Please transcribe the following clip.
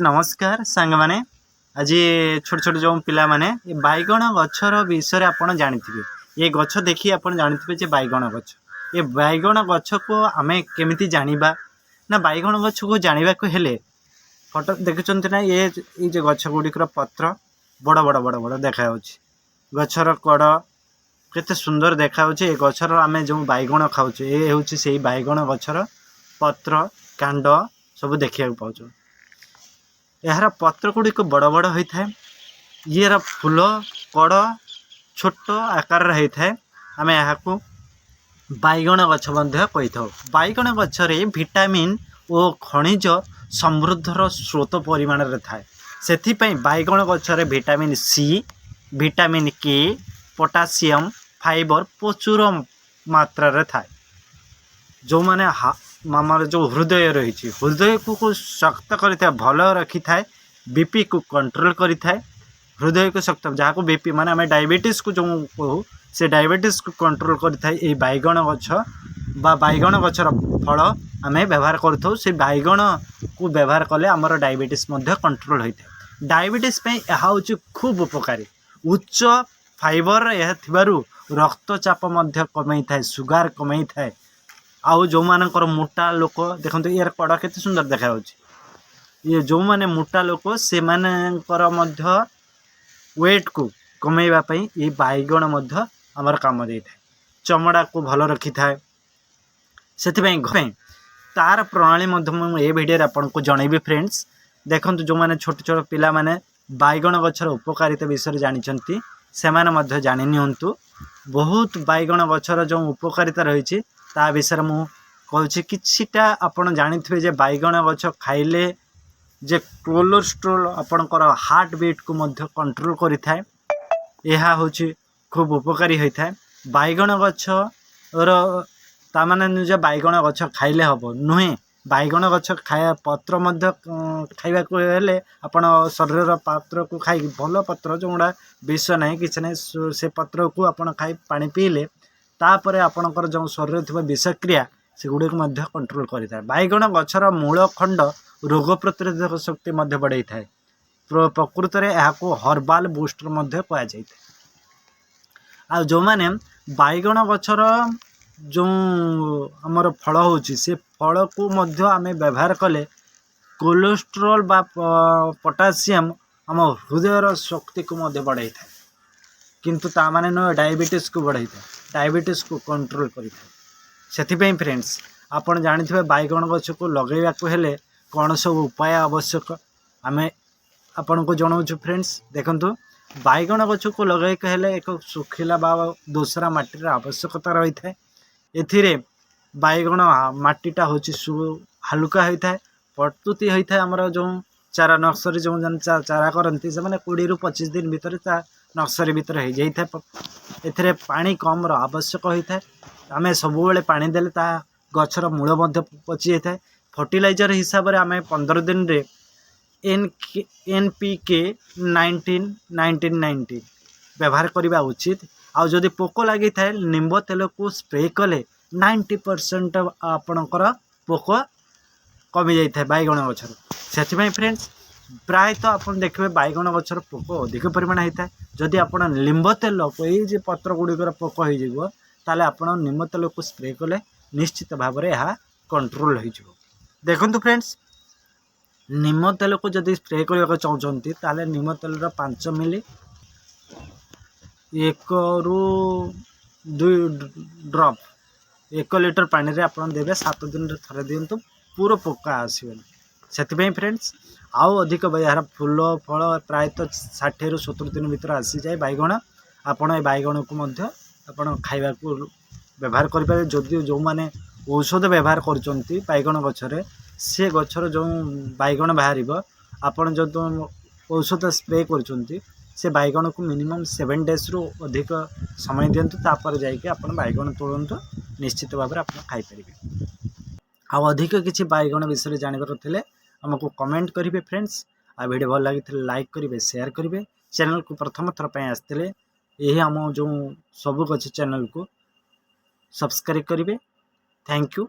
ନମସ୍କାର ସାଙ୍ଗମାନେ। ଆଜି ଛୋଟ ଛୋଟ ଯେଉଁ ପିଲାମାନେ ଏ ବାଇଗଣ ଗଛର ବିଷୟରେ ଆପଣ ଜାଣିଥିବେ। ଏ ଗଛ ଦେଖି ଆପଣ ଜାଣିଥିବେ ଯେ ବାଇଗଣ ଗଛ। ଏ ବାଇଗଣ ଗଛକୁ ଆମେ କେମିତି ଜାଣିବା ନା, ବାଇଗଣ ଗଛକୁ ଜାଣିବାକୁ ହେଲେ ଫଟୋ ଦେଖୁଛନ୍ତି ନା, ଏଇ ଯେଉଁ ଗଛ ଗୁଡ଼ିକର ପତ୍ର ବଡ଼ ବଡ଼ ବଡ଼ ବଡ଼ ଦେଖାଯାଉଛି। ଗଛର କଡ଼ କେତେ ସୁନ୍ଦର ଦେଖାଯାଉଛି। ଏ ଗଛର ଆମେ ଯେଉଁ ବାଇଗଣ ଖାଉଛୁ, ଏ ହେଉଛି ସେଇ ବାଇଗଣ ଗଛର ପତ୍ର, କାଣ୍ଡ ସବୁ ଦେଖିବାକୁ ପାଉଛୁ। ଏହାର ପତ୍ର ଗୁଡ଼ିକ ବଡ଼ ବଡ଼ ହୋଇଥାଏ। ଇଏର ଫୁଲ କଡ଼ ଛୋଟ ଆକାରରେ ହେଇଥାଏ। ଆମେ ଏହାକୁ ବାଇଗଣ ଗଛ ମଧ୍ୟ କହିଥାଉ। ବାଇଗଣ ଗଛରେ ଭିଟାମିନ୍ ଓ ଖଣିଜ ସମୃଦ୍ଧର ସ୍ରୋତ ପରିମାଣରେ ଥାଏ। ସେଥିପାଇଁ ବାଇଗଣ ଗଛରେ vitamin C, vitamin K, potassium, fibre ପ୍ରଚୁର ମାତ୍ରାରେ ଥାଏ। ଯେଉଁମାନେ ଆମର ଯେଉଁ ହୃଦୟ ରହିଛି, ହୃଦୟକୁ ଶକ୍ତ କରିଥାଏ, ଭଲ ରଖିଥାଏ, ବିପିକୁ କଣ୍ଟ୍ରୋଲ କରିଥାଏ। ହୃଦୟକୁ ଶକ୍ତ, ଯାହାକୁ ବିପି ମାନେ ଆମେ ଡାଇବେଟିସ୍କୁ ଯେଉଁ କହୁ, ସେ ଡାଇବେଟିସ୍କୁ କଣ୍ଟ୍ରୋଲ କରିଥାଏ। ଏଇ ବାଇଗଣ ଗଛ ବା ବାଇଗଣ ଗଛର ଫଳ ଆମେ ବ୍ୟବହାର କରିଥାଉ। ସେ ବାଇଗଣକୁ ବ୍ୟବହାର କଲେ ଆମର ଡାଇବେଟିସ୍ ମଧ୍ୟ କଣ୍ଟ୍ରୋଲ ହୋଇଥାଏ। ଡାଇବେଟିସ୍ ପାଇଁ ଏହା ହେଉଛି ଖୁବ୍ ଉପକାରୀ। ଉଚ୍ଚ ଫାଇବର ଏହା ଥିବାରୁ ରକ୍ତଚାପ ମଧ୍ୟ କମେଇଥାଏ, ସୁଗାର କମେଇଥାଏ। ଆଉ ଯେଉଁମାନଙ୍କର ମୋଟା ଲୋକ, ଦେଖନ୍ତୁ ଇଆର କଡ଼ କେତେ ସୁନ୍ଦର ଦେଖାଯାଉଛି। ଇଏ ଯେଉଁମାନେ ମୋଟା ଲୋକ, ସେମାନଙ୍କର ମଧ୍ୟ ୱେଟ୍କୁ କମେଇବା ପାଇଁ ଏଇ ବାଇଗଣ ମଧ୍ୟ ଆମର କାମ ଦେଇଥାଏ। ଚମଡ଼ାକୁ ଭଲ ରଖିଥାଏ। ସେଥିପାଇଁ ପାଇଁ ତାର ପ୍ରଣାଳୀ ମଧ୍ୟ ମୁଁ ଏ ଭିଡ଼ିଓରେ ଆପଣଙ୍କୁ ଜଣେଇବି। ଫ୍ରେଣ୍ଡସ୍, ଦେଖନ୍ତୁ, ଯେଉଁମାନେ ଛୋଟ ଛୋଟ ପିଲାମାନେ ବାଇଗଣ ଗଛର ଉପକାରିତା ବିଷୟରେ ଜାଣିଛନ୍ତି, ସେମାନେ ମଧ୍ୟ ଜାଣି ନିଅନ୍ତୁ। ବହୁତ ବାଇଗଣ ଗଛର ଯେଉଁ ଉପକାରିତା ରହିଛି, ତା ବିଷୟରେ ମୁଁ କହୁଛି। କିଛିଟା ଆପଣ ଜାଣିଥିବେ ଯେ ବାଇଗଣ ଗଛ ଖାଇଲେ ଯେ କୋଲେଷ୍ଟ୍ରୋଲ, ଆପଣଙ୍କର ହାର୍ଟ ବିଟ୍କୁ ମଧ୍ୟ କଣ୍ଟ୍ରୋଲ କରିଥାଏ। ଏହା ହେଉଛି ଖୁବ୍ ଉପକାରୀ ହୋଇଥାଏ ବାଇଗଣ ଗଛର। ତାମାନେ ନୁହେଁ ଯେ ବାଇଗଣ ଗଛ ଖାଇଲେ ହେବ, ନୁହେଁ। ବାଇଗଣ ଗଛ ଖାଇବା ପତ୍ର ମଧ୍ୟ ଖାଇବାକୁ ହେଲେ ଆପଣ ଶରୀରର ପତ୍ରକୁ ଖାଇକି, ଭଲ ପତ୍ର ଯେଉଁଗୁଡ଼ା ବିଷ ନାହିଁ, କିଛି ନାହିଁ, ସେ ପତ୍ରକୁ ଆପଣ ଖାଇ ପାଣି ପିଇଲେ, ତାପରେ ଆପଣଙ୍କର ଯେଉଁ ଶରୀରରେ ଥିବା ବିଷକ୍ରିୟା, ସେଗୁଡ଼ିକୁ ମଧ୍ୟ କଣ୍ଟ୍ରୋଲ କରିଥାଏ। ବାଇଗଣ ଗଛର ମୂଳ ଖଣ୍ଡ ରୋଗ ପ୍ରତିରୋଧକ ଶକ୍ତି ମଧ୍ୟ ବଢ଼େଇଥାଏ। ପ୍ରକୃତରେ ଏହାକୁ ହର୍ବାଲ ବୁଷ୍ଟର ମଧ୍ୟ କୁହାଯାଇଥାଏ। ଆଉ ଯେଉଁମାନେ ବାଇଗଣ ଗଛର ଯେଉଁ ଆମର ଫଳ ହେଉଛି, ସେ ଫଳକୁ ମଧ୍ୟ ଆମେ ବ୍ୟବହାର କଲେ କୋଲେଷ୍ଟ୍ରୋଲ ବା ପଟାସିୟମ୍ ଆମ ହୃଦୟର ଶକ୍ତିକୁ ମଧ୍ୟ ବଢ଼େଇଥାଏ। କିନ୍ତୁ ତା ମାନେ ନୁହେଁ ଡାଇବେଟିସ୍କୁ ବଢ଼େଇଥାଏ, ଡାଇବେଟିସ୍କୁ କଣ୍ଟ୍ରୋଲ କରିଥାଏ। ସେଥିପାଇଁ ଫ୍ରେଣ୍ଡସ୍, ଆପଣ ଜାଣିଥିବେ ବାଇଗଣ ଗଛକୁ ଲଗାଇବାକୁ ହେଲେ କ'ଣ ସବୁ ଉପାୟ ଆବଶ୍ୟକ, ଆମେ ଆପଣଙ୍କୁ ଜଣାଉଛୁ। ଫ୍ରେଣ୍ଡସ୍, ଦେଖନ୍ତୁ, ବାଇଗଣ ଗଛକୁ ଲଗାଇବାକୁ ହେଲେ ଏକ ଶୁଖିଲା ବା ଦୋସରା ମାଟିର ଆବଶ୍ୟକତା ରହିଥାଏ। ଏଥିରେ ବାଇଗଣ ମାଟିଟା ହେଉଛି ହାଲୁକା ହୋଇଥାଏ, ପ୍ରସ୍ତୁତି ହୋଇଥାଏ। ଆମର ଯେଉଁ ଚାରା ନର୍ସରୀ, ଯେଉଁ ଚାରା କରନ୍ତି, ସେମାନେ 20ରୁ 25 ଦିନ ଭିତରେ ତା ନର୍ସରୀ ଭିତରେ ହେଇଯାଇଥାଏ। ଏଥିରେ ପାଣି କମ୍ର ଆବଶ୍ୟକ ହୋଇଥାଏ। ଆମେ ସବୁବେଳେ ପାଣି ଦେଲେ ତା ଗଛର ମୂଳ ମଧ୍ୟ ପଚି ଯାଇଥାଏ। ଫର୍ଟିଲାଇଜର ହିସାବରେ ଆମେ 15 ଦିନରେ NPK 19 19 19 ବ୍ୟବହାର କରିବା ଉଚିତ। ଆଉ ଯଦି ପୋକ ଲାଗିଥାଏ, ନିମ୍ବ ତେଲକୁ ସ୍ପ୍ରେ କଲେ 90% ଆପଣଙ୍କର ପୋକ କମିଯାଇଥାଏ ବାଇଗଣ ଗଛରେ। ସେଥିପାଇଁ ଫ୍ରେଣ୍ଡସ୍, ପ୍ରାୟତଃ ଆପଣ ଦେଖିବେ ବାଇଗଣ ଗଛର ପୋକ ଅଧିକ ପରିମାଣ ହେଇଥାଏ। ଯଦି ଆପଣ ଲିମ୍ବ ତେଲ, ଏଇ ଯେ ପତ୍ର ଗୁଡ଼ିକର ପୋକ ହେଇଯିବ, ତାହେଲେ ଆପଣ ନିମ୍ବ ତେଲକୁ ସ୍ପ୍ରେ କଲେ ନିଶ୍ଚିତ ଭାବରେ ଏହା କଣ୍ଟ୍ରୋଲ ହେଇଯିବ। ଦେଖନ୍ତୁ ଫ୍ରେଣ୍ଡସ୍, ନିମ ତେଲକୁ ଯଦି ସ୍ପ୍ରେ କରିବାକୁ ଚାହୁଁଛନ୍ତି, ତାହେଲେ ନିମ ତେଲର 5 ମିଲି, 1ରୁ 2 ଡ୍ରପ୍ 1 ଲିଟର ପାଣିରେ ଆପଣ ଦେବେ। 7 ଦିନରେ ଥରେ ଦିଅନ୍ତୁ, ପୁରା ପୋକା ଆସିବନି। ସେଥିପାଇଁ ଫ୍ରେଣ୍ଡସ୍, ଆଉ ଅଧିକ ଏହାର ଫୁଲ ଫଳ ପ୍ରାୟତଃ 60ରୁ 70 ଦିନ ଭିତରେ ଆସିଯାଏ ବାଇଗଣ। ଆପଣ ଏ ବାଇଗଣକୁ ମଧ୍ୟ ଆପଣ ଖାଇବାକୁ ବ୍ୟବହାର କରିପାରିବେ। ଯଦି ଯେଉଁମାନେ ଔଷଧ ବ୍ୟବହାର କରୁଛନ୍ତି ବାଇଗଣ ଗଛରେ, ସେ ଗଛର ଯେଉଁ ବାଇଗଣ ବାହାରିବ, ଆପଣ ଯଦି ଔଷଧ ସ୍ପ୍ରେ କରୁଛନ୍ତି, ସେ ବାଇଗଣକୁ ମିନିମମ୍ 7 ଡେଜ୍ରୁ ଅଧିକ ସମୟ ଦିଅନ୍ତୁ। ତାପରେ ଯାଇକି ଆପଣ ବାଇଗଣ ତୋଳନ୍ତୁ, ନିଶ୍ଚିତ ଭାବରେ ଆପଣ ଖାଇପାରିବେ। ଆଉ ଅଧିକ କିଛି ବାଇଗଣ ବିଷୟରେ ଜାଣିବାକୁ ଥିଲେ ଆମକୁ କମେଣ୍ଟ କରିବେ ଫ୍ରେଣ୍ଡସ୍। ଆଉ ଭିଡ଼ିଓ ଭଲ ଲାଗିଥିଲେ ଲାଇକ୍ କରିବେ, ସେୟାର କରିବେ। ଚ୍ୟାନେଲକୁ ପ୍ରଥମ ଥର ପାଇଁ ଆସିଥିଲେ ଏହି ଆମ ଯେଉଁ ସବୁ ଗଛ ଚ୍ୟାନେଲକୁ ସବସ୍କ୍ରାଇବ୍ କରିବେ। Thank you.